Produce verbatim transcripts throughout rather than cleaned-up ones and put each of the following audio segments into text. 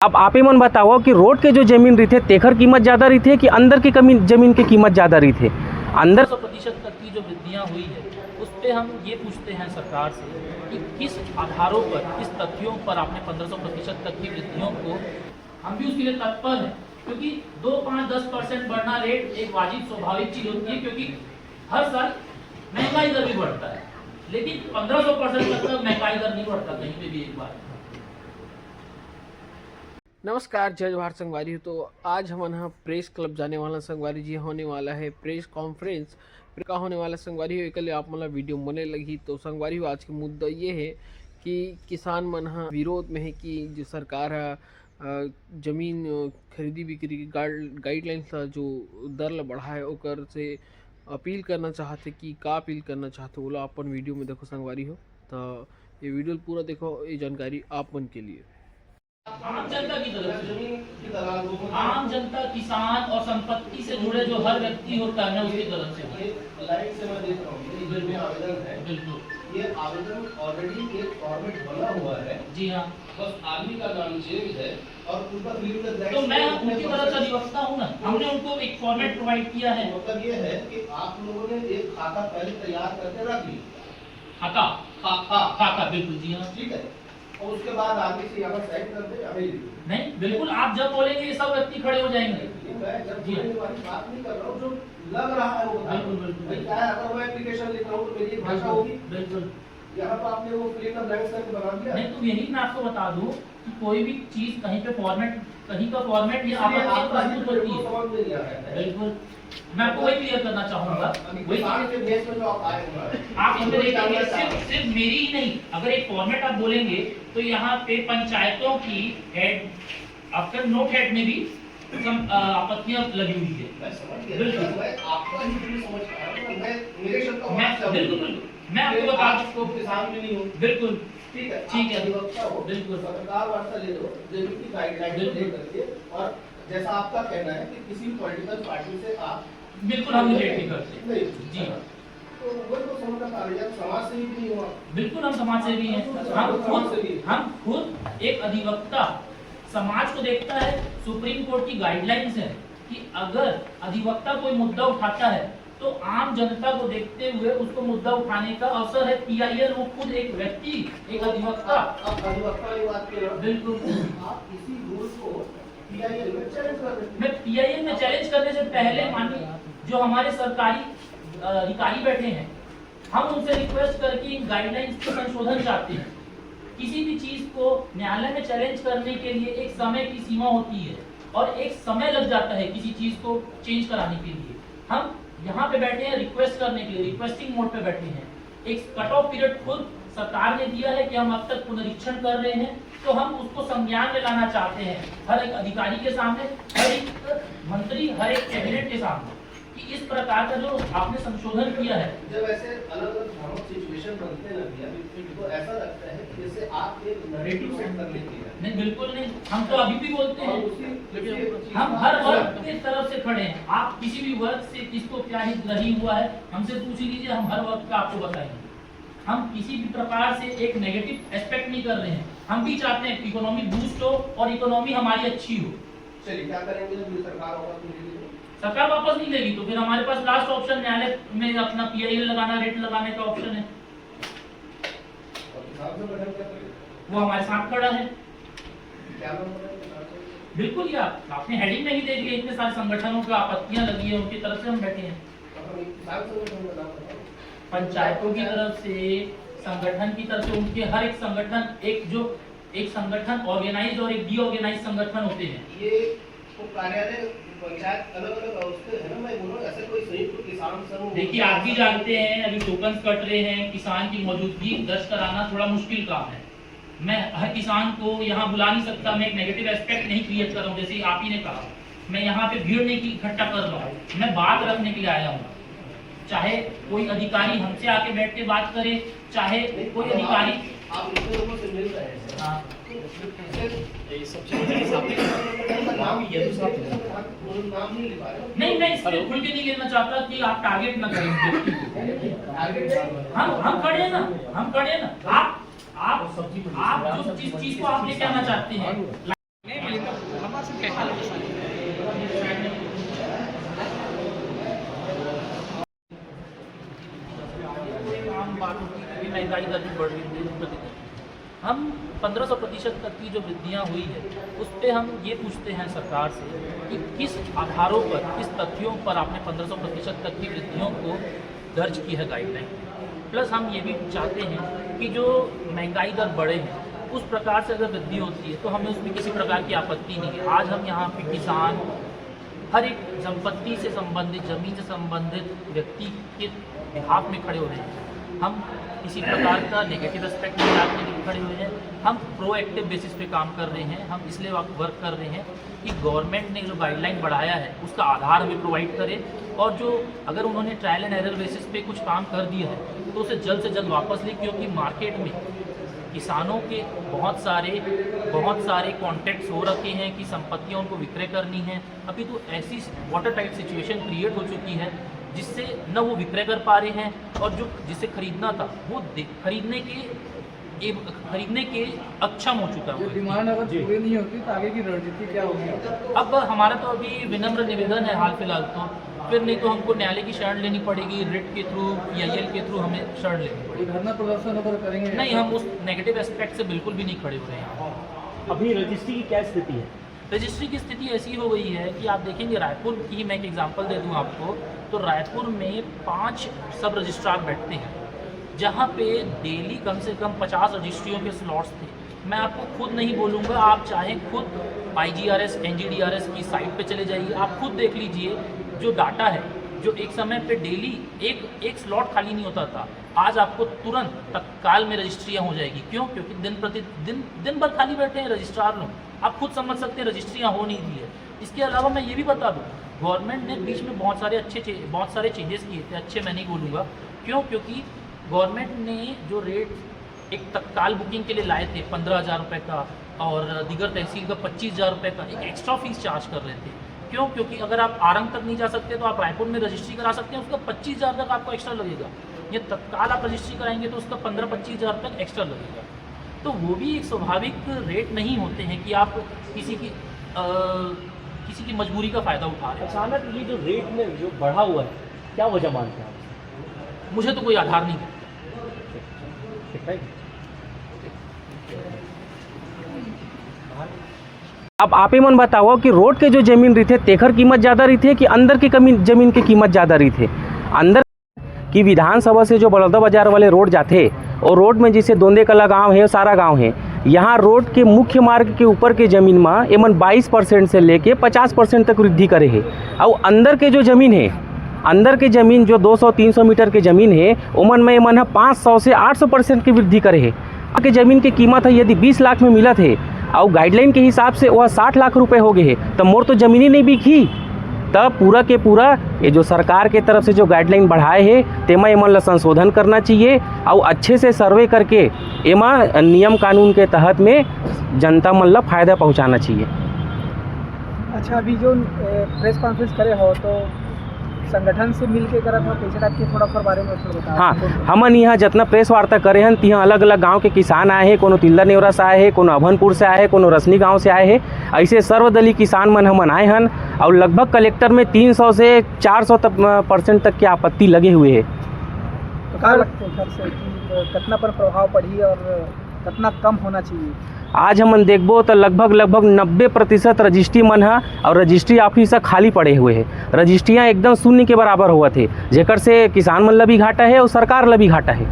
अब आप ही मन बताओ कि रोड के जो जमीन रहिथे, तेखर कीमत ज़्यादा रहिथे कि अंदर के कमी-, जमीन के कीमत ज़्यादा रहिथे? अंदर सौ प्रतिशत तक की जो वृद्धियाँ हुई है, उस पे हम ये पूछते हैं सरकार से कि किस आधारों पर, किस तथ्यों पर आपने पन्द्रह सौ प्रतिशत तक की वृद्धियों को, हम भी उसके लिए तत्पर हैं, क्योंकि दो, पाँच, दस परसेंट बढ़ना रेट एक वाजिब, स्वाभाविक चीज़ होती है, क्योंकि हर साल महंगाई दर भी बढ़ता है, लेकिन पन्द्रह सौ परसेंट तक का महंगाई दर नहीं बढ़ता कहीं पे भी एक बार। नमस्कार, जय जोहार संगवारी हो। तो आज हमन ह प्रेस क्लब जाने वाला संगवारी जी, होने वाला है प्रेस कॉन्फ्रेंस। का होने वाला संगवारी हो, एकर ले आप मन ला वीडियो मने लगही। तो संगवारी हो, आज के मुद्दा ये है कि किसान मन ह विरोध में है कि जो सरकार ह, अ, जमीन, अ, खरीदी बिक्री के गाइड-, गाइडलाइंस ला, जो दर ला बढ़ाए, ओकर से अपील करना चाहथे। कि का अपील करना चाहथे, ओला अपन वीडियो में देखो संगवारी हो। तो ये वीडियो पूरा देखो, ये जानकारी आप मन के लिए। आम जनता की तरफ से, आम जनता, किसान और संपत्ति से जुड़े जो हर व्यक्ति होता है ना, उसकी तरफ से। ये लाइन से मैं देख रहा हूँ, ये बिल्कुल। आवेदन है। बिल्कुल। ये आवेदन already एक फॉर्मेट बना हुआ है। जी हाँ। बस आदमी का नाम चेंज है और उनका फिलिंग का तो मैं उनकी तरफ से अधिवक्ता हूँ ना, हमने उनको एक फॉर्मेट प्रोवाइड किया है। मतलब ये है कि आप लोगों ने एक खाका पहले तैयार करके रख लिया। खाका? खा-, खा। खाका, बिल्कुल, जी हाँ। ठीक है, और उसके बाद आगे से यहाँ साइन कर दे, हमें लिख दे। नहीं, बिल्कुल, आप जब बोलेंगे, ये सब व्यक्ति खड़े हो जाएंगे। नहीं, मैं जब जी। बोलेंगे वाली बात नहीं कर रहा हूँ, जो लग रहा है, वो बता रहा हूँ। बिल्कुल, बिल्कुल। भाई, क्या है, अगर मैं एप्लीकेशन लिख रहा हूँ, तो मेरी एक भाषा बिल्कुल, होगी। बिल्कुल। यहाँ तो आपने वो फिल इन द ब्लैंक्स करके बना दिया। नहीं, तो यही मैं आपको बता दूँ कि कोई भी चीज़ कहीं पे फॉर्मेट, कहीं का फॉर्मेट या इसलिए आपत्ति आपका ही प्रस्तुत होती है। समझ में नहीं आ रहा है। बिल्कुल। मैं आपको वही क्लियर करना चाहूंगा। अभी वही किसान के भेष में जो आप आए हुए हैं, आप इसमें देखेंगे, सिर्फ, सिर्फ मेरी ही नहीं, अगर एक फॉर्मेट आप बोलेंगे, तो यहाँ पे पंचायतों की हेड, अक्सर नोट हेड में भी सम-, अ, आपत्तियां लगी हुई है। मैं समझ गया। बिल्कुल। मैं आपका ही बिल्कुल समझ पा रहा हूँ। मैं, मेरे शब्द को मैं, आप समझ बिल्कुल, बिल्कुल। मैं आपको बता आज को किसान भी नहीं हूँ। बिल्कुल। ठीक है, ठीक आप है। अधिवक्ता हो, बिल्कुल। पत्रकार वार्ता ले लो, जमीन की गाइडलाइन को बिल्कुल। लेकर के, और जैसा आपका कहना है कि किसी भी पॉलिटिकल पार्टी से आप बिल्कुल हम रिलेट नहीं करते। नहीं। जी। है ना? तो वही तो समझ में आ रही है, समाज सेवी भी नहीं हो आप। बिल्कुल हम समाज सेवी हैं। हम तो हम समाज खुद, सेवी हैं। हम खुद एक अधिवक्ता समाज को देखता है। सुप्रीम कोर्ट की गाइडलाइंस है कि अगर अधिवक्ता कोई मुद्दा उठाता है, तो आम जनता को देखते हुए उसको मुद्दा उठाने का अवसर है। पीआईएल वो खुद एक व्यक्ति, एक अधिवक्ता। आप, आप अधिवक्ता वाली बात कर रहे हो। बिल्कुल। आप इसी रूल को पीआईएल में चैलेंज कर देते हैं। मैं पीआईएल में चैलेंज करने से पहले, माननीय जो हमारे सरकारी, अ, अधिकारी बैठे हैं, हम उनसे रिक्वेस्ट करके इन गाइडलाइंस को संशोधन चाहते हैं। किसी भी चीज को न्यायालय में चैलेंज करने के लिए एक समय की सीमा होती है और एक समय लग जाता है किसी चीज को चेंज कराने के लिए। हम यहाँ पे बैठे हैं रिक्वेस्ट करने के लिए, रिक्वेस्टिंग मोड पे बैठे हैं। एक कट ऑफ पीरियड खुद सरकार ने दिया है कि हम अब तक पुनरीक्षण कर रहे हैं, तो हम उसको संज्ञान में लाना चाहते हैं हर एक अधिकारी के सामने, हर एक मंत्री, हर एक कैबिनेट के सामने, कि इस प्रकार का जो आपने संशोधन किया है। जब ऐसे अलग-अलग भ्रामक सिचुएशन बनते हैं ना भैया, तो ऐसा लगता है कि जैसे आप एक नैरेटिव सेट करने के लिए। नहीं, बिल्कुल नहीं, हम तो अभी भी बोलते हैं। और उसी, उसी चीज़ हम का हर वर्ग की तरफ से खड़े हैं। आप किसी भी वर्ग से किसको क्या हितग्राही हुआ है, हमसे पूछ ही लीजिए, हम हर वर्ग का आपको बताएंगे। हम किसी भी प्रकार से एक नेगेटिव एक्सपेक्ट नहीं कर रहे हैं। हम भी चाहते हैं कि इकोनॉमी बूस्ट हो और इकोनॉमी हमारी अच्छी हो। चलिए, क्या करेंगे जब ये सरकार वापस नहीं लेगी तो? सरकार वापस नहीं लेगी तो फिर हमारे पास लास्ट ऑप्शन न्यायालय में अपना पीआईएल लगाना, रिट लगाने का ऑप्शन है। और किसान संगठन क्या करेगा? वो हमारे साथ खड़ा है। क्या नाम बताया किसान संगठन? बिल्कुल, ये आप, आपने हेडिंग में ही देख लिया, इतने सारे संगठनों पे आपत्तियां लगी है, उनकी तरफ से हम बैठे हैं। मतलब, एक किसान संगठन का नाम बताओ। पंचायतों की तरफ से, संगठन की तरफ से, उनके हर एक संगठन, एक जो, एक संगठन ऑर्गेनाइज और एक डीऑर्गेनाइज संगठन होते हैं। ये तो कार्यालय, पंचायत अलग-अलग अवस्थे है ना, मैं बोलूँ, ऐसे कोई संयुक्त किसान समूह देखिए, होता है, आप भी ऐसा जानते हैं, अभी टोकन्स कट रहे हैं, किसान की मौजूदगी दर्ज कराना थोड़ा मुश्किल काम है। मैं हर किसान को यहाँ बुला नहीं सकता, मैं एक नेगेटिव एस्पेक्ट नहीं क्रिएट कर रहा हूँ, जैसे आप ही ने कहा, मैं यहाँ पे भीड़ नहीं इकट्ठा कर रहा हूँ, मैं बात रखने के लिए आया हूँ। चाहे कोई अधिकारी हमसे आके बैठ के बात करे, चाहे कोई अधिकारी। आप इतने लोगों से मिल रहे हैं। हाँ। ये सब चीज़ें सामने। नाम ये तो साथ में। नाम नहीं ले पा रहे हो। नहीं, मैं इसलिए खुल के नहीं लेना चाहता कि आप टारगेट ना करें व्यक्ति को। टारगेट नहीं। हम, हम खड़े हैं ना, हम खड़े हैं ना। आप, आप, आप जो, जिस चीज़ को आप लेके आना चाहते हैं, नहीं, बात होती है कि महंगाई दर भी बढ़ रही है दिन प्रतिदिन। हम पन्द्रह सौ प्रतिशत तक की जो वृद्धियाँ हुई है, उस पे हम ये पूछते हैं सरकार से कि किस आधारों पर, किस तथ्यों पर आपने पन्द्रह सौ प्रतिशत तक की वृद्धियों को दर्ज की है गाइडलाइन। प्लस हम ये भी चाहते हैं कि जो महंगाई दर बढ़े हैं, उस प्रकार से अगर वृद्धि होती है तो हमें उसमें किसी प्रकार की आपत्ति नहीं है। आज हम यहाँ पे किसान, हर एक संपत्ति से संबंधित, जमीन से संबंधित व्यक्ति के बिहाफ में खड़े हो रहे हैं। हम किसी प्रकार का नेगेटिव एस्पेक्ट में बात नहीं खड़े हुए हैं। हम प्रोएक्टिव बेसिस पे काम कर रहे हैं। हम इसलिए वर्क कर रहे हैं कि गवर्नमेंट ने जो गाइडलाइन बढ़ाया है, उसका आधार हमें प्रोवाइड करे, और जो अगर उन्होंने ट्रायल एंड एरर बेसिस पे कुछ काम कर दिया है, तो उसे जल्द से जल्द वापस ले, क्योंकि मार्केट में किसानों के बहुत सारे, बहुत सारे कॉन्ट्रैक्ट्स हो रखे हैं कि संपत्तियां उनको विक्रय करनी है। अभी तो ऐसी वाटर टाइट सिचुएशन क्रिएट हो चुकी है, जिससे न वो विक्रय कर पा रहे हैं, और जो, जिसे खरीदना था, वो दे-, खरीदने के, ए-, खरीदने के अक्षम हो चुका है जो वो व्यक्ति। डिमांड अगर जी। पूरी नहीं होती, तो आगे की रणनीति क्या होगी? अब हमारा तो अभी विनम्र निवेदन है हाल फिलहाल तो, फिर नहीं तो हमको न्यायालय की शरण लेनी पड़ेगी, रिट के थ्रू, पीआईएल के थ्रू हमें शरण लेनी पड़ेगी। कोई धरना प्रदर्शन अगर करेंगे? नहीं, हम उस नेगेटिव एस्पेक्ट से बिल्कुल भी नहीं खड़े हो रहे हैं। अभी रजिस्ट्री की क्या स्थिति है? रजिस्ट्री की स्थिति ऐसी हो गई है कि आप देखेंगे, रायपुर की मैं एक एग्जांपल दे दूं आपको, तो रायपुर में पांच सब रजिस्ट्रार बैठते हैं, जहां पे डेली कम से कम पचास रजिस्ट्रियों के स्लॉट्स थे। मैं आपको खुद नहीं बोलूँगा, आप चाहे खुद आईजीआरएस, एनजीडीआरएस की साइट पे चले जाइए, आप खुद देख लीजिए जो डाटा है, जो एक समय पे डेली एक, एक स्लॉट खाली नहीं होता था, आज आपको तुरंत तत्काल में रजिस्ट्रियाँ हो जाएगी। क्यों? क्योंकि दिन प्रतिदिन, दिन भर खाली बैठे हैं रजिस्ट्रार लोग। आप खुद समझ सकते हैं, रजिस्ट्रियाँ हो नहीं रही है। इसके अलावा मैं ये भी बता दूँ, गवर्नमेंट ने बीच में बहुत सारे अच्छे चे-, बहुत सारे चेंजेस किए थे। अच्छे मैं नहीं बोलूँगा, क्यों? क्योंकि गवर्नमेंट ने जो रेट एक तत्काल बुकिंग के लिए लाए थे पन्द्रह हज़ार रुपये का, और दीगर तहसील का पच्चीस हज़ार रुपये का एक एक्स्ट्रा फीस चार्ज कर रहे थे। क्यों? क्योंकि अगर आप आरंग तक नहीं जा सकते तो आप रायपुर में रजिस्ट्री करा सकते हैं, उसका पच्चीस हज़ार तक आपको एक्स्ट्रा लगेगा। ये तत्काल आप रजिस्ट्री कराएंगे तो उसका पन्द्रह पच्चीस हज़ार तक एक्स्ट्रा लगेगा। तो वो भी एक स्वाभाविक रेट नहीं होते हैं कि आप किसी की, अ, किसी की मजबूरी का फ़ायदा उठा रहे हैं। अचानक ये जो रेट में जो बढ़ा हुआ है, क्या वजह मानते हैं आप? मुझे तो कोई आधार नहीं दिखता। ठीक है। अब आप ही मन बताओ कि रोड के जो जमीन रहिथे, तेखर कीमत ज़्यादा रहिथे कि अंदर के कमी-, जमीन के कीमत ज़्यादा रहिथे? अंदर की विधानसभा से जो बड़ौदा बाजार वाले रोड जाथे, वो रोड में जैसे दोंदे कला गांव है, सारा गांव है, यहाँ रोड के मुख्य मार्ग के ऊपर के जमीन में एमन बाईस परसेंट से लेके पचास परसेंट तक वृद्धि करे है। और अंदर के जो जमीन है, अंदर के जमीन जो दो सौ तीन सौ मीटर के जमीन है, ओमन में एमन ह पाँच सौ से आठ सौ परसेंट की वृद्धि करे है। के जमीन के कीमत है यदि बीस लाख में मिलत है और गाइडलाइन के हिसाब से वह साठ लाख रुपए हो गए है, तो मोर तो जमीन ही नहीं बिकही। तब पूरा के पूरा ये जो सरकार के तरफ से जो गाइडलाइन बढ़ाए है, तेमा एमन ला संशोधन करना चाहिए और अच्छे से सर्वे करके एमा नियम कानून के तहत में जनता मन ला फायदा पहुंचाना चाहिए। अच्छा, अभी जो, अ, प्रेस कॉन्फ्रेंस करे हो, तो संगठन से मिल के करत हो, कैसे टाइप के, थोड़ा ओकर बारे में थोड़ा बताओ। हाँ, हमन यहाँ जितना प्रेस वार्ता करे हन, तिहाँ अलग-अलग गांव के किसान आए हैं, कोनो तिल्दा नेवरा से आए हैं, कोनो अभनपुर से आए हैं, कोनो रसनी गांव से आए हैं। ऐसे सर्वदलीय किसान मन हमन आए हन और लगभग कलेक्टर में तीन सौ से चार सौ तक, अ, परसेंट तक के आपत्ति लगे हुए हैं। तो का लगथे सर से कि, अ, कितना पर प्रभाव पड़ही और कितना कम होना चाहिए? आज हमन देखबो त लगभग, लगभग नब्बे प्रतिशत रजिस्ट्री मन ह और रजिस्ट्री ऑफिस ह खाली पड़े हुए हे। रजिस्ट्रियाँ एकदम शून्य के बराबर होवत हे, जेकर से किसान मन ल भी घाटा हे और सरकार ल भी घाटा हे।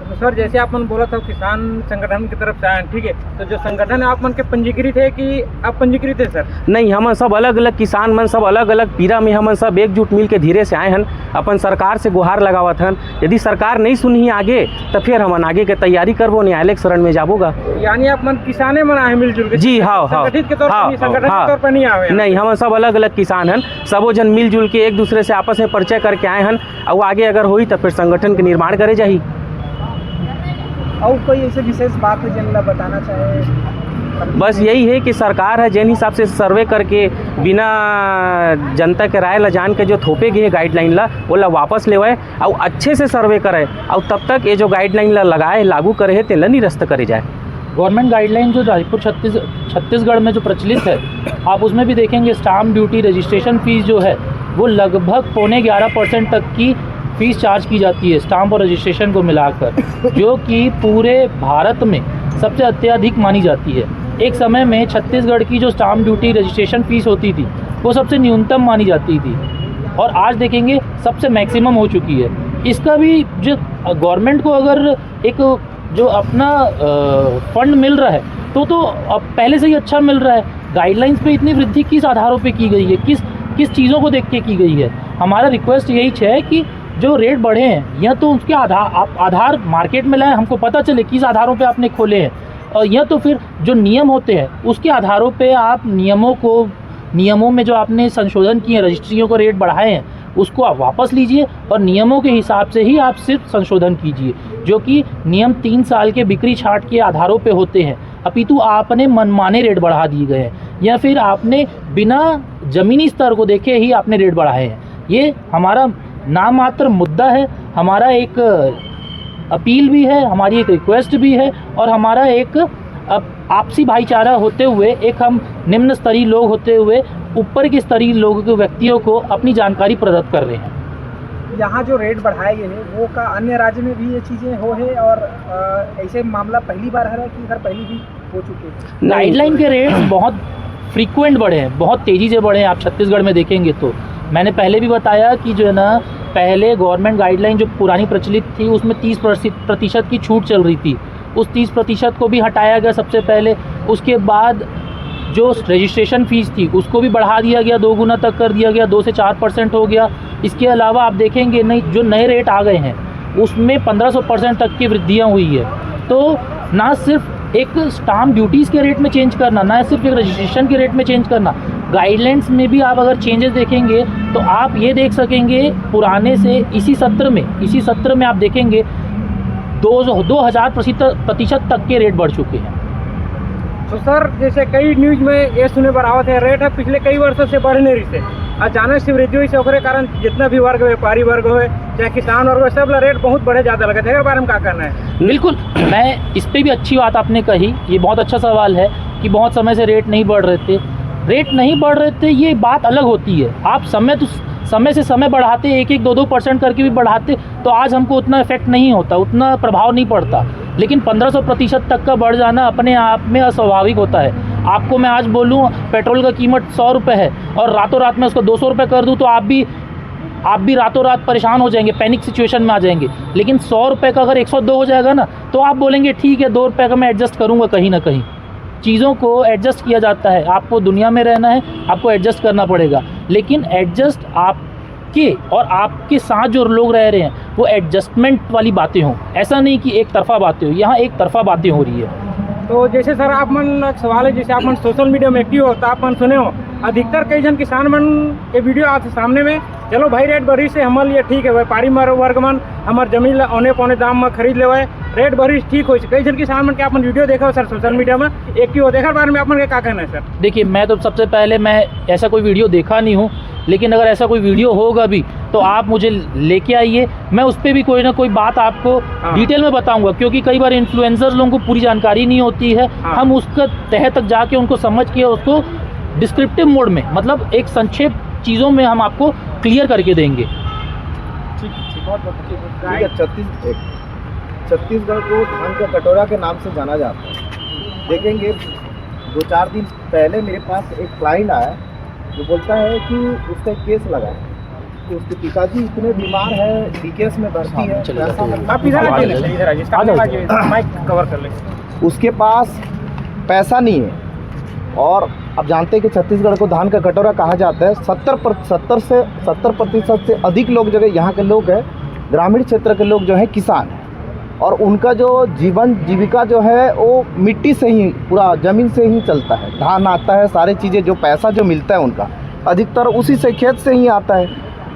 तो सर, जैसे आप मन बोलत हो किसान संगठन की तरफ से आए हैं, ठीक है, तो जो संगठन है आप मन के पंजीकृत है कि अपंजीकृत है सर? नहीं, हमन सब अलग-अलग किसान मन, सब अलग-अलग पीरा में हमन सब एकजुट मिल के धीरे से आए हन, अपन सरकार से गुहार लगावत हन। यदि सरकार नहीं सुनही आगे, त फिर हमन आगे के तैयारी करबो, न्यायालय के शरण में जाबो गा। यानी आप मन किसाने मन आए हैं मिलजुल के? जी, हाँ, हाँ, संगठित के तौर पर हाँ, नहीं, संगठन हाँ। के तौर पर नहीं आए हैं? नहीं, हमन सब अलग-अलग किसान हन, सबो झन मिलजुल के एक दूसरे से आपस में परिचय करके आए हन, अउ आगे अगर होही त फिर संगठन के निर्माण करे जाही। अउ कोई ऐसे विशेष बात है जिन ला बताना चाहे? बस यही है कि सरकार है जेन हिसाब से सर्वे करके बिना जनता के राय ला जान के जो थोपे गे हे गाइडलाइन ला, ओला वापस लेवय अउ अच्छे से सर्वे करय अउ तब तक ये जो गाइडलाइन ला लगाए, लागू करे हे, तेला निरस्त करे जाए। गवर्नमेंट गाइडलाइन जो रायपुर छत्तीस-, छत्तीसगढ़ में जो प्रचलित है, आप उसमें भी देखेंगे स्टाम्प ड्यूटी, रजिस्ट्रेशन फीस जो है, वो लगभग पौने ग्यारह परसेंट तक की फीस चार्ज की जाती है स्टाम्प और रजिस्ट्रेशन को मिलाकर, जो कि पूरे भारत में सबसे अत्यधिक मानी जाती है। एक समय में छत्तीसगढ़ की जो स्टाम्प ड्यूटी रजिस्ट्रेशन फीस होती थी, वो सबसे न्यूनतम मानी जाती थी, और आज देखेंगे, सबसे मैक्सिमम हो चुकी है। इसका भी जो गवर्नमेंट को अगर एक जो अपना फंड मिल रहा है, तो तो अब पहले से ही अच्छा मिल रहा है। गाइडलाइंस पे इतनी वृद्धि किस आधारों पे की गई है, किस किस चीज़ों को देख के की गई है? हमारा रिक्वेस्ट यही है कि जो रेट बढ़े हैं, या तो उसके आधार, आप आधार मार्केट में लाएं, हमको पता चले किस आधारों पे आपने खोले हैं, और या तो फिर जो नियम होते हैं, उसके आधारों पे आप नियमों को नियमों में जो आपने संशोधन किए हैं, रजिस्ट्रियों को रेट बढ़ाए हैं, उसको आप वापस लीजिए और नियमों के हिसाब से ही आप सिर्फ संशोधन कीजिए, जो कि नियम तीन साल के बिक्री छाट के आधारों पे होते हैं, अपितु आपने मनमाने रेट बढ़ा दिए गए हैं, या फिर आपने बिना ज़मीनी स्तर को देखे ही आपने रेट बढ़ाए हैं। ये हमारा नाम मात्र मुद्दा है, हमारा एक अपील भी है, हमारी एक रिक्वेस्ट भी है, और हमारा एक, अब, आपसी भाईचारा होते हुए, एक हम निम्न स्तरीय लोग होते हुए ऊपर के स्तरीय लोगों के व्यक्तियों को अपनी जानकारी प्रदत्त कर रहे हैं। यहाँ जो रेट बढ़ाए गए हैं, वो का अन्य राज्य में भी ये चीज़ें हो है और अ, ऐसे मामला पहली बार है कि इधर पहले भी हो चुके हैं? गाइडलाइन के रेट्स बहुत फ्रीक्वेंट बढ़े हैं, बहुत तेज़ी से बढ़े हैं। आप छत्तीसगढ़ में देखेंगे तो मैंने पहले भी बताया कि जो है ना, पहले गवर्नमेंट गाइडलाइन जो पुरानी प्रचलित थी, उसमें तीस प्रतिशत की छूट चल रही थी। उस तीस प्रतिशत को भी हटाया गया सबसे पहले। उसके बाद जो रजिस्ट्रेशन फीस थी, उसको भी बढ़ा दिया गया, दो गुना तक कर दिया गया, दो से चार परसेंट हो गया। इसके अलावा आप देखेंगे, नई जो नए रेट आ गए हैं, उसमें पन्द्रह सौ परसेंट तक की वृद्धियाँ हुई है। तो ना सिर्फ एक स्टाम्प ड्यूटीज़ के रेट में चेंज करना, ना सिर्फ एक रजिस्ट्रेशन के रेट में चेंज करना, गाइडलाइंस में भी आप अगर चेंजेस देखेंगे, तो आप ये देख सकेंगे, पुराने से इसी सत्र में, इसी सत्र में आप देखेंगे, दो दो हज़ार प्रतिशत तक के रेट बढ़ चुके हैं। तो सर, जैसे कई न्यूज में ये सुने बर आवत है, रेट है पिछले कई वर्षों से बढ़ नहीं रही से, अचानक से वृद्धि हुई से, ओकरे कारण जितना भी वर्ग, व्यापारी वर्ग हो, चाहे किसान वर्ग हो, सब ला रेट बहुत बढ़े ज़्यादा लगे थे। एकर बारे में का कहना है? बिल्कुल, मैं इस पे भी अच्छी बात आपने कही, ये बहुत अच्छा सवाल है कि बहुत समय से रेट नहीं बढ़ रहे थे। रेट नहीं बढ़ रहे थे, ये बात अलग होती है। आप समय तो, समय से समय बढ़ाते, एक एक दो दो परसेंट करके भी बढ़ाते, तो आज हमको उतना इफेक्ट नहीं होता, उतना प्रभाव नहीं पड़ता। लेकिन पन्द्रह सौ प्रतिशत तक का बढ़ जाना अपने आप में अस्वाभाविक होता है। आपको मैं आज बोलूँ, पेट्रोल का कीमत सौ रुपये है और रातों रात में उसको दो सौ रुपये कर दूँ, तो आप भी आप भी रातों रात परेशान हो जाएंगे, पैनिक सिचुएशन में आ जाएंगे। लेकिन सौ रुपये का अगर एक सौ दो हो जाएगा ना, तो आप बोलेंगे, ठीक है, दो रुपये का मैं एडजस्ट करूँगा कहीं ना कहीं। चीज़ों को एडजस्ट किया जाता है। आपको दुनिया में रहना है, आपको एडजस्ट करना पड़ेगा। लेकिन एडजस्ट आपके और आपके साथ जो लोग रह रहे हैं, वो एडजस्टमेंट वाली बातें हों। ऐसा नहीं कि एक तरफा बातें हो, यहाँ एक तरफा बातें हो रही है। तो जैसे सर, आप मन एक सवाल है, जैसे आप मन सोशल मीडिया में एक्टिव हो, तो आप मन सुने हो, अधिकतर कई झन किसान मन के वीडियो आथे सामने में, चलो भाई, रेट बढ़िस हे, हमर लिए ठीक है, व्यापारी मर-, वर्ग मन हमर जमीन ला औने पौने दाम में खरीद लेवय, रेट बढ़िस, ठीक होइस। कई झन किसान मन के आप मन वीडियो देखे हो सर सोशल मीडिया में, एक्टिव हो, एकर बारे में आप मन के का कहना है सर? देखिए, मैं तो सबसे पहले, मैं ऐसा कोई वीडियो देखा नहीं हूँ, लेकिन अगर ऐसा कोई वीडियो होगा भी, तो आप मुझे लेके आइए, मैं उस पर भी कोई ना कोई बात आपको हाँ। डिटेल में बताऊंगा, क्योंकि कई बार इन्फ्लुएंसर्स लोगों को पूरी जानकारी नहीं होती है। हाँ। हम उसका तह तक जाके उनको समझ के उसको डिस्क्रिप्टिव मोड में, मतलब एक संक्षेप चीज़ों में हम आपको क्लियर करके देंगे। ठीक, ठीक, बहुत, बहुत ठीक। ठीक है, छत्तीस एक, छत्तीसगढ़ को धान का कटोरा के नाम से जाना जाता है। देखेंगे, दो चार दिन पहले मेरे पास एक क्लाइंट आया, जो बोलता है कि उसका एक केस लगा है कि उसके पिताजी इतने बीमार है, डीकेएस में भर्ती है, सामने चले जाते हैं। आप इधर आइए ना, इधर आइए, सामने आइए, माइक कवर कर ले। उसके पास पैसा नहीं है। और आप जानते हैं कि छत्तीसगढ़ को धान का कटोरा कहा जाता है। सत्तर पर सत्तर से सत्तर प्रतिशत से अधिक लोग जो है, यहाँ के लोग हैं, ग्रामीण क्षेत्र के लोग जो हैं, किसान हैं। और उनका जो जीवन जीविका जो है, वो मिट्टी से ही, पूरा ज़मीन से ही चलता है। धान आता है, सारी चीज़ें, जो पैसा जो मिलता है उनका, अधिकतर उसी से, खेत से ही आता है।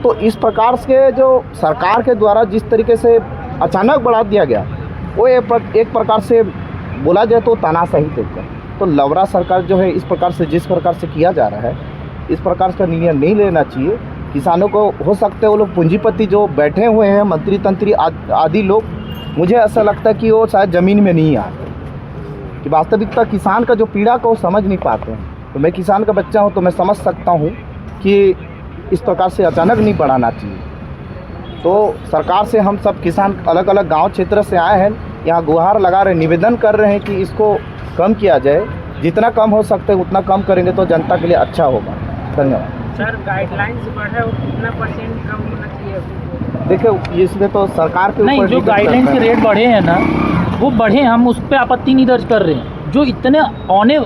तो इस प्रकार से जो सरकार के द्वारा जिस तरीके से अचानक बढ़ा दिया गया, वो एक प्र-, एक प्रकार से बोला जाए तो तानाशाही तरीका। तो लवरा सरकार जो है, इस प्रकार से, जिस प्रकार से किया जा रहा है, इस प्रकार का निर्णय नहीं लेना चाहिए। किसानों को, हो सकता है वो लोग पूंजीपति जो बैठे हुए हैं, मंत्री तंत्री आद-, आदि लोग, मुझे ऐसा लगता है कि वो शायद ज़मीन में नहीं आते, कि वास्तविकता किसान का जो पीड़ा को वो समझ नहीं पाते हैं। तो मैं किसान का बच्चा हूँ, तो मैं समझ सकता हूँ कि इस प्रकार से अचानक नहीं बढ़ाना चाहिए। तो सरकार से हम सब किसान अलग अलग गांव क्षेत्र से आए हैं, यहाँ गुहार लगा रहे, निवेदन कर रहे हैं कि इसको कम किया जाए। जितना कम हो सकता है उतना कम करेंगे तो जनता के लिए अच्छा होगा। धन्यवाद। सर, गाइडलाइंस बढ़े, वो कितना परसेंट कम होना चाहिए? देखिए, इसमें तो सरकार के नहीं, ऊपर जो डिपेंड गाइडलाइंस करता के है। रेट बढ़े हैं ना, वो बढ़े, हम उस पर आपत्ति नहीं दर्ज कर रहे हैं। जो इतने औने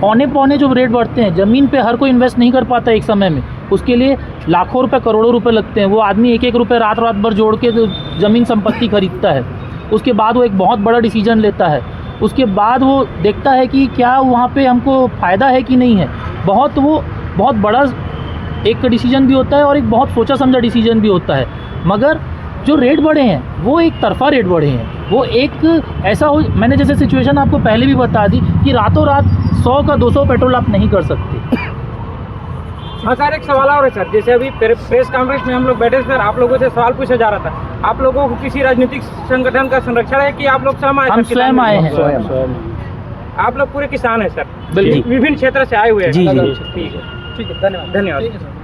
औने पौने जो रेट बढ़ते हैं, ज़मीन पे हर कोई इन्वेस्ट नहीं कर पाता एक समय में, उसके लिए लाखों रुपए, करोड़ों रुपए लगते हैं। वो आदमी एक एक रुपये रात रात भर जोड़ के ज़मीन संपत्ति खरीदता है। उसके बाद वो एक बहुत बड़ा डिसीजन लेता है। उसके बाद वो देखता है कि क्या वहाँ पे हमको फ़ायदा है कि नहीं है। बहुत वो बहुत बड़ा एक डिसीजन भी होता है और एक बहुत सोचा समझा डिसीजन भी होता है। मगर जो रेट बढ़े हैं, वो एक तरफा रेट बढ़े हैं। वो एक ऐसा हो, मैंने जैसे सिचुएशन आपको पहले भी बता दी कि रातों रात सौ का दो सौ पेट्रोल आप नहीं कर सकते। हाँ सर, एक सवाल और है सर। जैसे अभी प्रे- प्रेस कॉन्फ्रेंस में हम लोग बैठे सर, आप लोगों से सवाल पूछा जा रहा था, आप लोगों को किसी राजनीतिक संगठन का संरक्षण है कि आप लोग स्वयं आए हम सर, किसान स्वयं आए यूनियन? हैं। स्वयं। आप लोग पूरे किसान हैं सर। बिल्कुल। विभिन्न क्षेत्र से आए हुए हैं। जी, जी। ठीक है। ठीक है, धन्यवाद। धन्यवाद। ठीक है सर।